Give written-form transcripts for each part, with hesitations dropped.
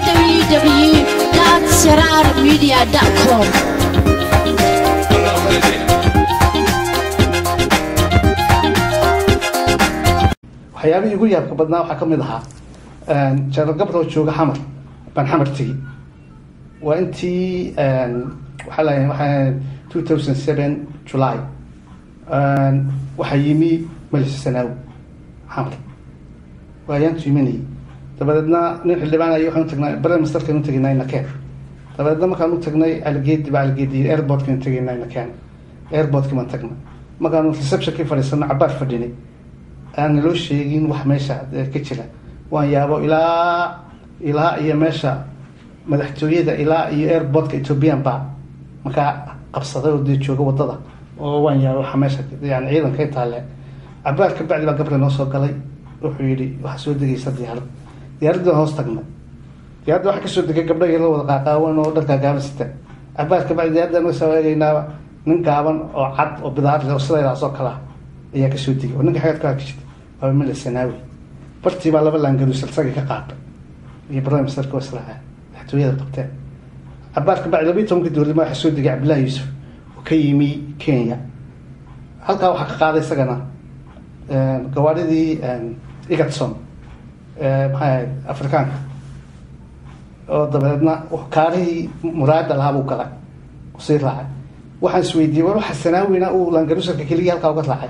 www.sirarmedia.com. Waxyaabihii ugu yaabka badnaa waxaa ka mid ahaa General Gabre oo jooga Xamar baan Xamar tegi. Waa intii waxaa la waxaa 2007 July, waxaa yimi Meles Zenawi Xamar, waayaantu imanayay. Dabadeedna nin xildhibaan ay waxaan u tagnay prime ministerkan u tagnay nakeen. Dabadeedna markaan u tagnay Algeedi ba Algeedi airportkan tagnay nakeen, airportka baan tagnay. Markaan receptionkii fadhiisano, cabaar fadhinay, aan naloo sheegin wax meesha ka jira. Waan yaabo, ilaa iyo meesha madaxtooyada ilaa iyo airportka Ethiopian baa markaa qabsaday oo dee jooga wadada, oo waan yaabo waxa meesha yani ciidanka intaa le. Cabaar ka bacdi baa Gabre noo soo galay. Wuxuu yidhi waxaa soo degaysa diyaarad. Diyaaradda hoos tagnay. Diyaaradda waxaa kasoo degay gabdho yaro wada qaaqaawan oo dharkaa gaaban sita. Cabaar ka bacdi diyaaradda noo soo eegaynaaba, nin gaaban oo cad oo bidaar leh oo sidaydaas oo kale ah ayaa kasoo degay, oo ninka xageed ku arki jirta waa Meles Zenawi. Bartii baa laba Land Cruiser isagii ka qaatay iyo prime ministerka oo israaceen, madaxtooyada qabteen. Cabaar ka bacdi 12-kii dowladnimo waxaa soo degay Cabdullahi Yuusuf oo ka yimi Kenya. Halkaa waxaa ka qaaday isagana gawaadhidii Egatson, maxay ahayd, Afrikaanka, oo dabadeedna kaarihii muraayadda lahaa buu galay, sii raacay. Waxaan isweydiiyey, war waxa Zenaawina uu Land Cruiserka keligii halkaa uga raacay,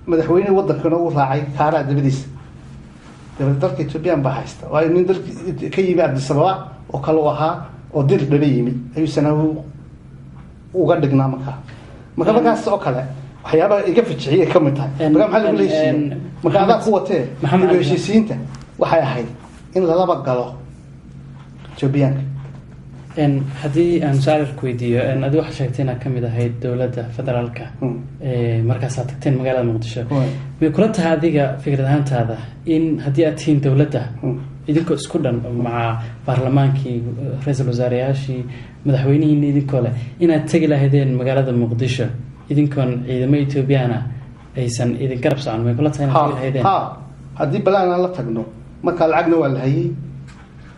madaxweyne wadankana uu raacay kaaraha dabadiisa? Dabadeed dalka Ethiopian baa haysta, waayo nin dalka ka yimi Addis Ababa oo kale u ahaa oo dir dhaba yimid ayuu Zenawi uga dhignaa. Marka markaas oo kale waxyaabaha iga fijiciyay ka mid tahay. Marka maxaa lagu heshiiyey? Marka adaa ku watee Maxamed dib u heshiisiinta waxay ahayd in lalaba galo Ethiopianka. Haddii aan su-aal ku weydiiyo, adiga waxaa sheegtay inaad kamid ahayd dowladda federaalka, markaasaad tagteen magaalada Muqdisho. May kula tahay adiga fikrad ahaantaada in haddii aad tihiin dowladda, idinkoo isku dhan maca baarlamaankii, ra-iisul wasaareyaashii, madaxweynihiina idinkoo leh, inaad tegi lahaydeen magaalada Muqdisho idinkoon ciidamo Ethiopiana aysan idin garab socon? May kula tahay inaad tegi lahaydeen? Ha, haddii balaan aan la tagno markaa lacagna waa la hayay,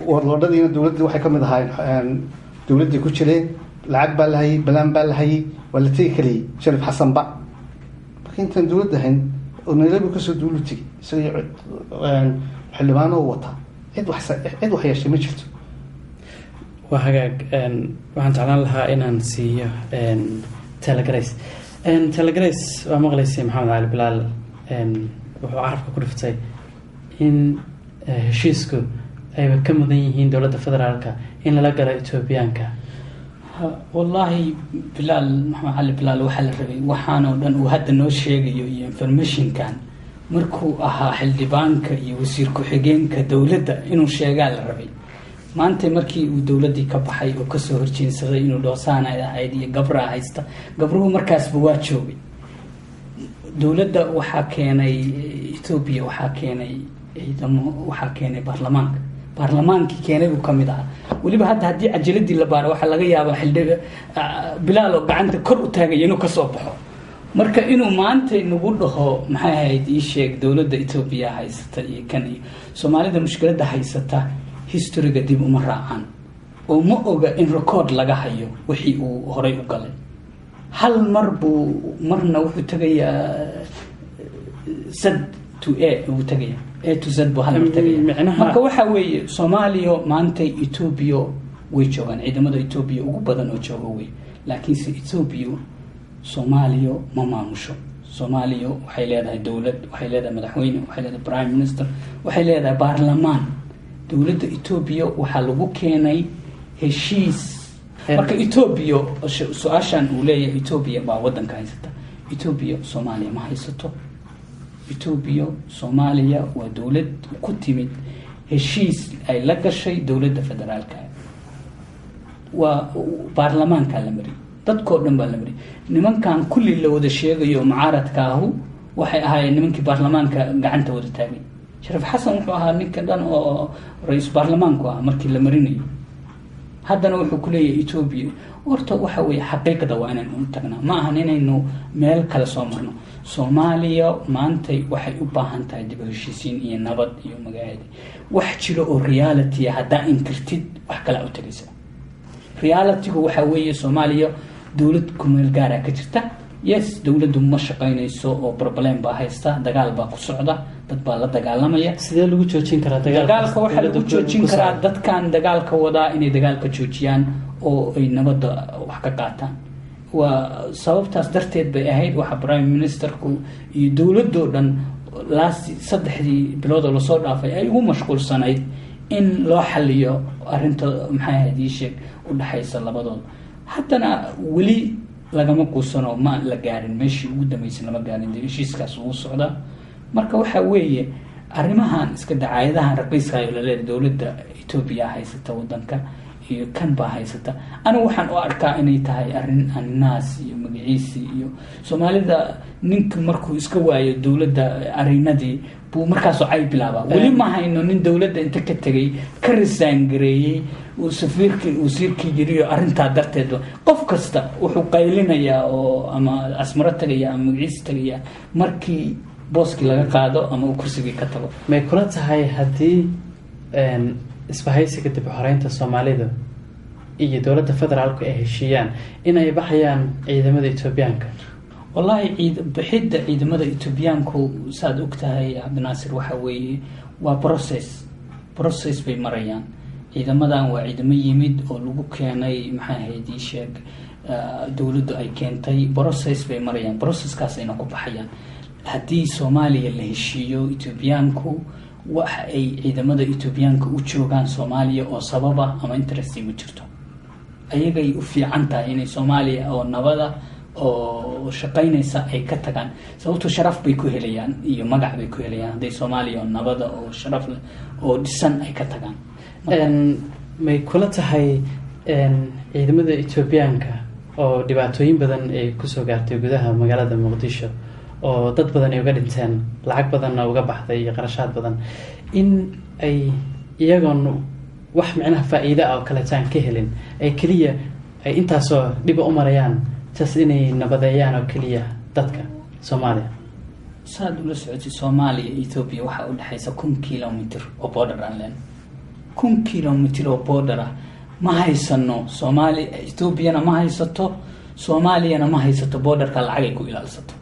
warloodhadiina dowladdii waxay ka mid ahaayeen dowladdii ku jireen. Lacag baa la hayay, balaan baa la hayay, waa la tegi karayay. Shariif Xasanba marka intaan dowladda hayn oo Nairobi kasoo duulu tegi isagoo xildhibaano wata, cid wax yeeshay ma jirto. Waa hagaag. Waxaan jeclaan lahaa inaan siiyo Telegrace. Telegrace, waa maqlaysay Maxamed Cali Bilaal wuxuu carabka ku dhiftay in heshiisku ayba ka mudan yihiin dowladda federaalka in lala galo Etoobiyaanka. Wallaahi Bilaal, Maxamed Cali Bilaal, waxaa la rabay waxaanoo dhan uu hadda noo sheegayo iyo informationkan markuu ahaa xildhibaanka iyo wasiir ku-xigeenka dowladda inuu sheegaa la rabay. Maanta markii uu dowladdii ka baxay oo kasoo horjeensaday inuu dhoosaan ay ahayd iyo gabraa haysta, gabruhu markaasba waa joogay. Dowladda waxaa keenay Etoobiya, waxaa keenay ciidamo, waxaa keenay baarlamaanka. Baarlamaankii keenay buu kamid ahaa. Weliba hadda haddii cajaladii la baaro, waxaa laga yaabaa xildhib Bilaal oo gacanta kor u taagaya inuu kasoo baxo. Marka inuu maanta nagu dhaho maxay ahayd, ii sheeg, dowladda Etoobiya haysata iyo kan iyo Soomaalida mushkiladda haysata, historyga dib uma raacaan oo ma oga in record laga hayo wixii uu horay u galay. Hal mar buu marna wuxuu tegayaa Z to A, uu tegaya A to Z buu hal mar tegaya. Marka waxa weeye, Soomaaliya maanta Etoobiya way joogaan, ciidamada Etoobiya ugu badan oo jooga wey, laakiinse Etoobiya Soomaaliya ma maamusho. Soomaaliya waxay leedahay dowlad, waxay leedahay madaxweyne, waxay leedahay prime minister, waxay leedahay baarlamaan. Dowladda Etoobiya waxaa lagu keenay heshiis. Marka Etoobiya, su-aashan uu leeyahay Etoobiya baa wadanka haysata, Etoobiya Soomaaliya ma haysato. Etoobiya Soomaaliya waa dowlad ku timid heshiis ay la gashay dowladda federaalka. Waa baarlamaankaa la mariyay, dadkoo dhan baa la mariyay. Nimankan kulli la wada sheegayo mucaaradka ahu waxay ahaayeen nimankii baarlamaanka gacanta wada taagay. Shariif Xasan wuxuu ahaa ninka dhan oo ra-iisul baarlamaanku ah markii la marinayo. Haddana wuxuu kuleeyahay Etoobiya. Horta waxa weeye, xaqiiqda waa inaynu u tagnaa, ma ahan inaynu meel kale soo marno. Soomaaliya maantay waxay u baahan tahay dib u heshiisiin iyo nabad iyo magaceedi. Wax jiro oo reality haddaa inkirtid, wax kalaa u tegaysa. Realitygu waxa weeye, Soomaaliya dowlad kumeel gaara ka jirta. Yes, dowladdu ma shaqaynayso oo problem baa haysta, dagaal baa ku socda, dad baa la dagaalamaya. Sidee lagu joojin karaa? Dagaalka waxaa lagu joojin karaa dadkan dagaalka wadaa inay dagaalka joojiyaan oo ay nabadda wax ka qaataan. Waa sababtaas darteed bay ahayd waxa prime ministerku iyo dowladoo dhan last 3dii biloodoo lasoo dhaafay ay ugu mashquulsanayd in loo xaliyo arrinta, maxay ahayd, ii sheeg, u dhexaysa labadooda. Haddana weli lagama quusano, ma la gaarin meeshii ugu dambeysay, lama gaarin. Dee heshiiskaas uu socdaa. Marka waxa weeye, arrimahan iska dacaayadahan raqiiska ayo laleedahay dowladda Etoobiya haysata wadanka iyo kan baa haysata, anigu waxaan u arkaa inay tahay arrin annaas iyo magaciisi iyo Soomaalida. Ninka markuu iska waayo dowladda arrinadii buu markaasoo cay bilaabaa. Weli ma hayno nin dowladda inta ka tegay ka resign gareeyey, uu safiirkii, wasiirkii yiriyo arrintaa darteed. Qof kasta wuxuu qaylinayaa oo ama Asmaro tagaya ama magaciisi tagaya markii booskii laga qaado ama uu kursigii ka tago. May kula tahay haddii isbahaysiga dib u xoreynta Soomaalida iyo dowladda federaalku ay heshiiyaan inay baxayaan ciidamada Etoobiyaanka? Wallaahi, bixidda ciidamada Etoobiyaanku, saad og tahay Cabdinaasir, waxa weeye waa process. Process bay marayaan ciidamadan. Waa ciidamo yimid oo lagu keenay, maxay ahayd, ii sheeg, dowladdu ay keentay. Process bay marayaan, processkaas ayna ku baxayaan. Haddii Soomaaliya la heshiiyo, Etoobiyaanku waxa ay ciidamada Etoobiyaanka u joogaan Soomaaliya oo sababa ama interest ma jirto. Ayagay u fiican tahay inay Soomaaliya oo nabada oo shaqaynaysa ay ka tagaan, sababto sharaf bay ku helayaan iyo magac bay ku helayaan hadday Soomaaliya oo nabada oo sharaf leh oo dhisan ay ka tagaan. May kula tahay ciidamada Etoobiyaanka oo dhibaatooyin badan ay kusoo gaartay gudaha magaalada Muqdisho, oo dad badan ay uga dhinteen, lacag badanna uga baxday iyo qarashaad badan, in ay iyagoon wax micnaha faa-iida ah oo kaleeto aan ka helin ay keliya ay intaasoo dhiba u marayaan just inay nabadeeyaan oo keliya dadka Soomaaliya? Saad ula socotay, Soomaaliya iyo Ethoobia waxaa udhexaysa 1000 kilomitr oo border aan leen. 1000 kilomitr oo border ah ma haysano. Soomaali Ethoobiana ma haysato, Soomaaliyana ma haysato borderka lacagay ku ilaalsato.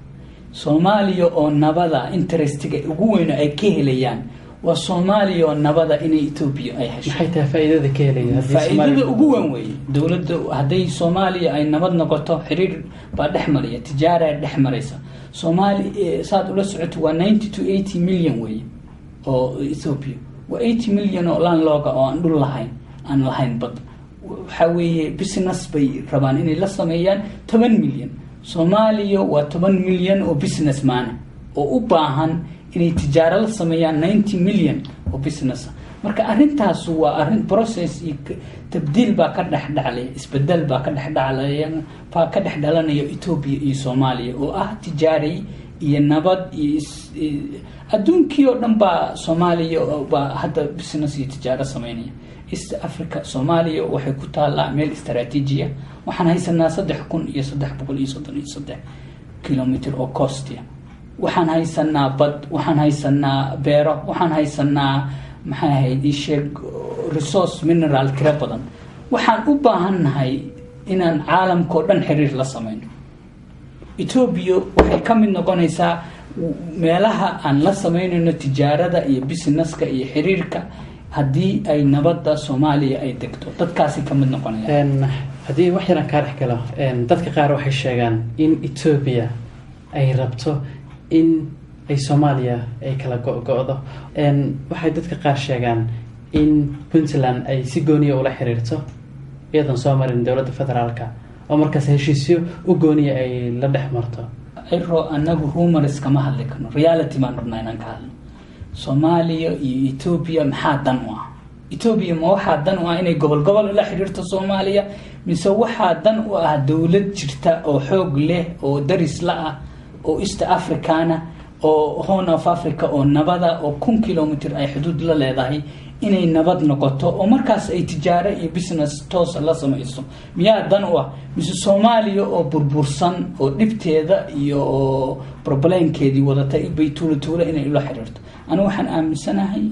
Soomaaliya oo nabada, interestiga ugu weyn ay ka helayaan waa Soomaaliya oo nabada inay Ethoobia ay hesho. Maxay tahay faa-iidada ka helaya haddii faa-iidada Soomaaliya- ugu weyn weeye, dowladda hadday Soomaaliya ay nabad noqoto, xiriir baa dhex maraya, tijaara dhex maraysa. Soomaali saad ula socoto waa 90 to 80 million weeye, oo Ethiopia waa 80 million oo landlocked oo aan dhul lahayn, aan lahayn bad. Waxaa weeye business bay rabaan inay la sameeyaan 10 milyan. Soomaaliya waa 10 milyan oo business maana oo u baahan inay tijaaro la sameeyaan 90 million oo business ah. Marka arrintaas waa arrin process iyo tabdiil baa ka dhex dhaclaya, isbedel baa ka dhex dhaclaya, baa ka dhex dhalanaya Ethiopia iyo Soomaaliya oo ah tijaari iyo nabad iyo adduunkii oo dhan baa Soomaaliya oo baa hadda business iyo tijaaro sameynaya. East Africa Soomaaliya waxay ku taallaa meel istaraatiijiya. Waxaan haysanaa 3333 kilomitr oo coastia. Waxaan haysanaa bad, waxaan haysanaa beero, waxaan haysanaa, maxay ahayd, ii sheeg, resource mineral tiro badan. Waxaan u baahannahay inaan caalamkao dhan xiriir la sameyno. Etoobiya waxay ka mid noqonaysaa meelaha aan la sameynayno tijaarada iyo businesska iyo xiriirka haddii ay nabadda Soomaaliya ay degto. Dadkaasi ka mid noqonaya. Haddii wax yaraan kaa dhex galo, dadka qaar waxay sheegaan in Etoobiya ay rabto in ay Soomaaliya ay kala go-go-do. Waxay dadka qaar sheegaan in Puntland ay si gooniya ula xiriirto iyadoon soo marin dowladda federaalka, oo markaas heshiisyo u gooniya ay la dhex marto. Ciro, anagu rumors kama hadli karno, reality baan rabnaa inaan ka hadlo. Soomaaliya iyo Etoobiya maxaa dan u ah? Etoobiya ma waxaa dan u ah inay gobol gobol ula xiriirto Soomaaliya, mise waxaa dan u ah dowlad jirta oo xoog leh oo daris la ah oo East Africana? Oo Horn of Africa oo nabada oo 1000 kilomitr ay xuduud la leedahay inay nabad noqoto, oo markaas ay tijaaro iyo business toosa la samayso, miyaa dan u ah, mise Soomaaliya oo burbursan oo dhibteeda iyo problemkeedii wadatay bay tuulo tuulo inay ula xiriirto? Anigu waxaan aaminsanahay